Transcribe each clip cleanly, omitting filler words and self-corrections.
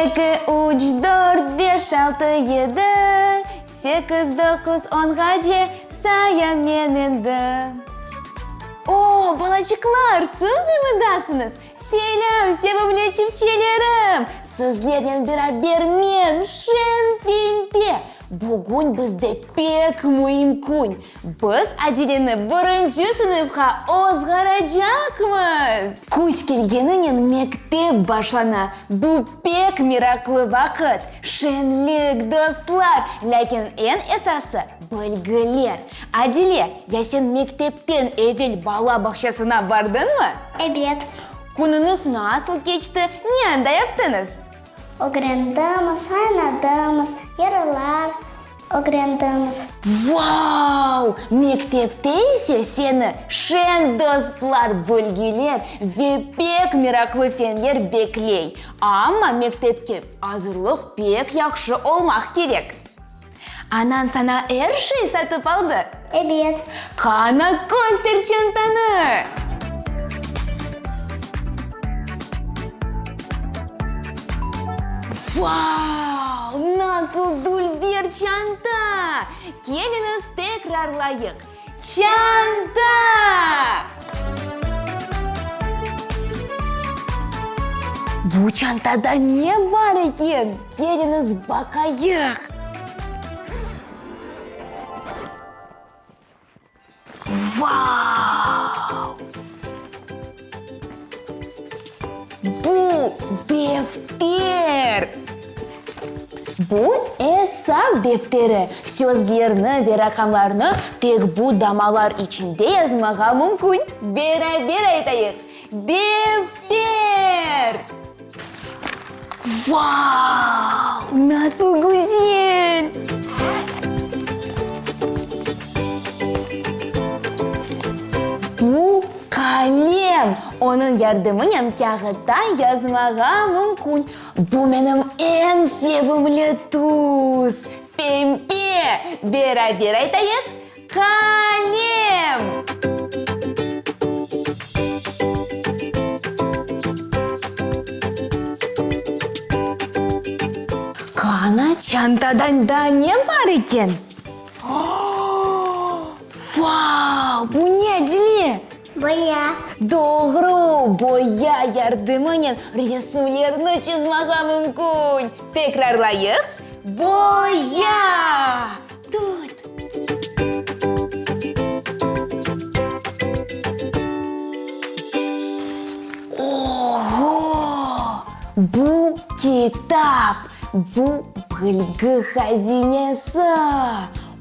Eki, üç, dört, beş, altı, yedi, sekiz, doquz, onğace sayam men endi. O, balaçıqlar, siz de mındasıñız? Selâm, sevimli çipçelerim! Sizlernen beraber men, Şen Pempe! Bugün bizde pek müim kün, biz Adileni birinci sınıfqa ozğaracaqmız! Küz kelgeninen mektep başlana, bu pek meraqlı vaqıt, şenlik, dostlar, lâkin eñ esası, bilgiler! Adile, ya sen mektepten evel bala bağçasına bardıñmı? Ebet. Künüñiz nasıl keçti, ne anda yaptıñız? Ögrendimiz, oynadımız, yırlar ögrendimiz. Vau! Mektepte ise seni şeñ dostlar, bilgiler ve pek meraqlı fenler bekley. Amma mektepke azırlıq pek yahşı olmaq kerek. Anañ saña er şey satıp aldı? Ebet. Qana, köster çantanı! Vau! Nasıl dülber çanta! Keliñiz tekrarlayıq, Çanta! Bu çantada ne bar eken? Keliñiz baqayıq! Vau! Bu defter! Bu esap defteri. Sözlerni ve raqamlarnı tek bu damalar içinde yazmağa mümkün. Beraber aytayıq, Defter! Vau! Nasıl güzel! Bu qalem! Onıñ yardımınen kâğıtta yazmağa mümkün. Bu menim eñ sevimli tüs, pembe! Beraber aytayıq, Qalem! Qana, çantadan daa ne bar eken? Vau! Bu ne, Adile? Boya. Doğru, boya yardımınen resimlerni çızmağa mümkün. Tekrarlayıq, boya! Tut! Oho! Bu kitap, bu bilgi hazinesi!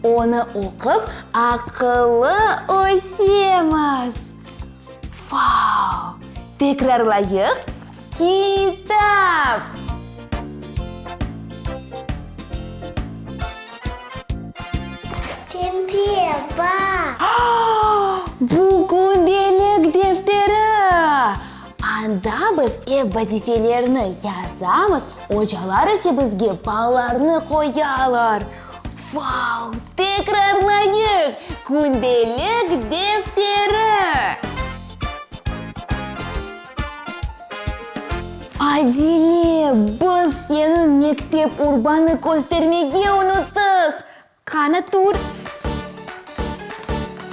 Onı oqup, aqıllı ösemiz! Vau! Tekrarlayıq, kitap! Pembe, baq! Bu kündelik defteri! Anda biz ev vazifelerini yazamız, ocalar ise bizge ballarnı qoyalar. Vau! Tekrarlayıq, kündelik defteri! Adile, biz seniñ mektep urbanı köstermege unuttıq! Qana tur!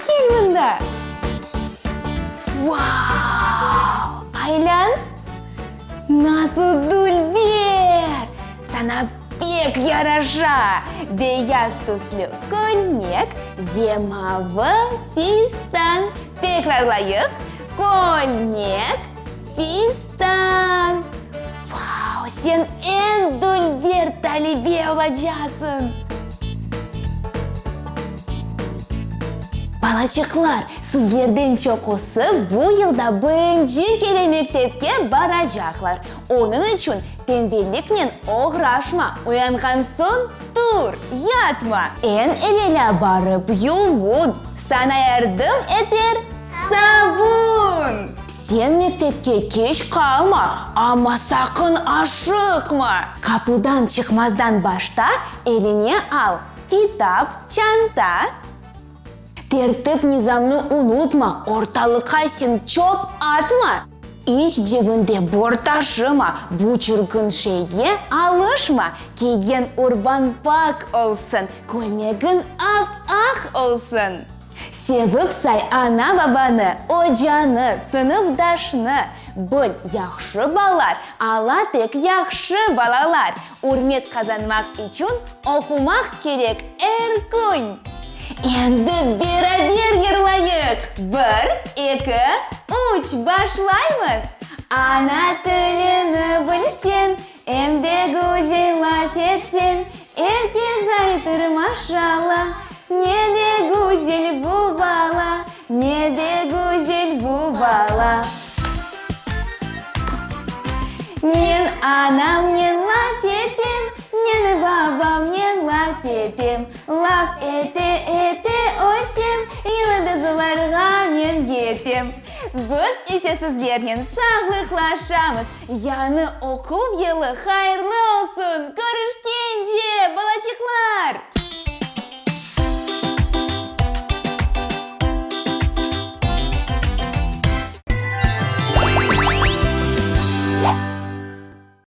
Kel mında! Vau! Aylan! Nasıl dülber! Saña pek yaraşa! Beyaz tüslü kölmek ve mavı fistan. Tekrarlayıq, kölmek, fistan. Vau, sen eñ dülber talebe olacaqsıñ! Balaçıqlar, sizlerden çoqusı bu yılda birinci kere mektepke baracaqlar. Onıñ içün tenbelliknen oğraşma, uyanğan soñ tur, yatma. Eñ evelâ barıp yuvun, saña yardım eter sabun. Sen mektepke keç qalma, amma saqın aşıqma. Qapudan çıqmazdan başta eliñe al kitap, çanta. Tertip-nizamnı unutma, ortalıqqa sen çöp atma. İç cebiñde bor taşıma, bu çirkin şeyge alışma. Kiygen urbañ pak olsun, kölmegiñ ap-aq olsun. Sevip say ana-babanı, ocanı, sınıfdaşnı. Bil, yahşı ballar ala tek yahşı balalar. Ürmet qazanmaq içün oqumaq kerek er kün. Endi beraber yırlayıq! Bir, eki, üç, başlaymız! Ana tilini bilseñ, em de güzel laf etseñ, er kes aytır maşalla, ne de güzel bu bala, ne de güzel bu bala. Men anamnen laf etem, men babamnen laf etem, Laf ete-ete ösem, yıldızlarğa men yetem. Biz ise sizlernen sağlıqlaşamız. Yañı oquv yılı hayırlı olsun! Körüşkence, balaçıqlar!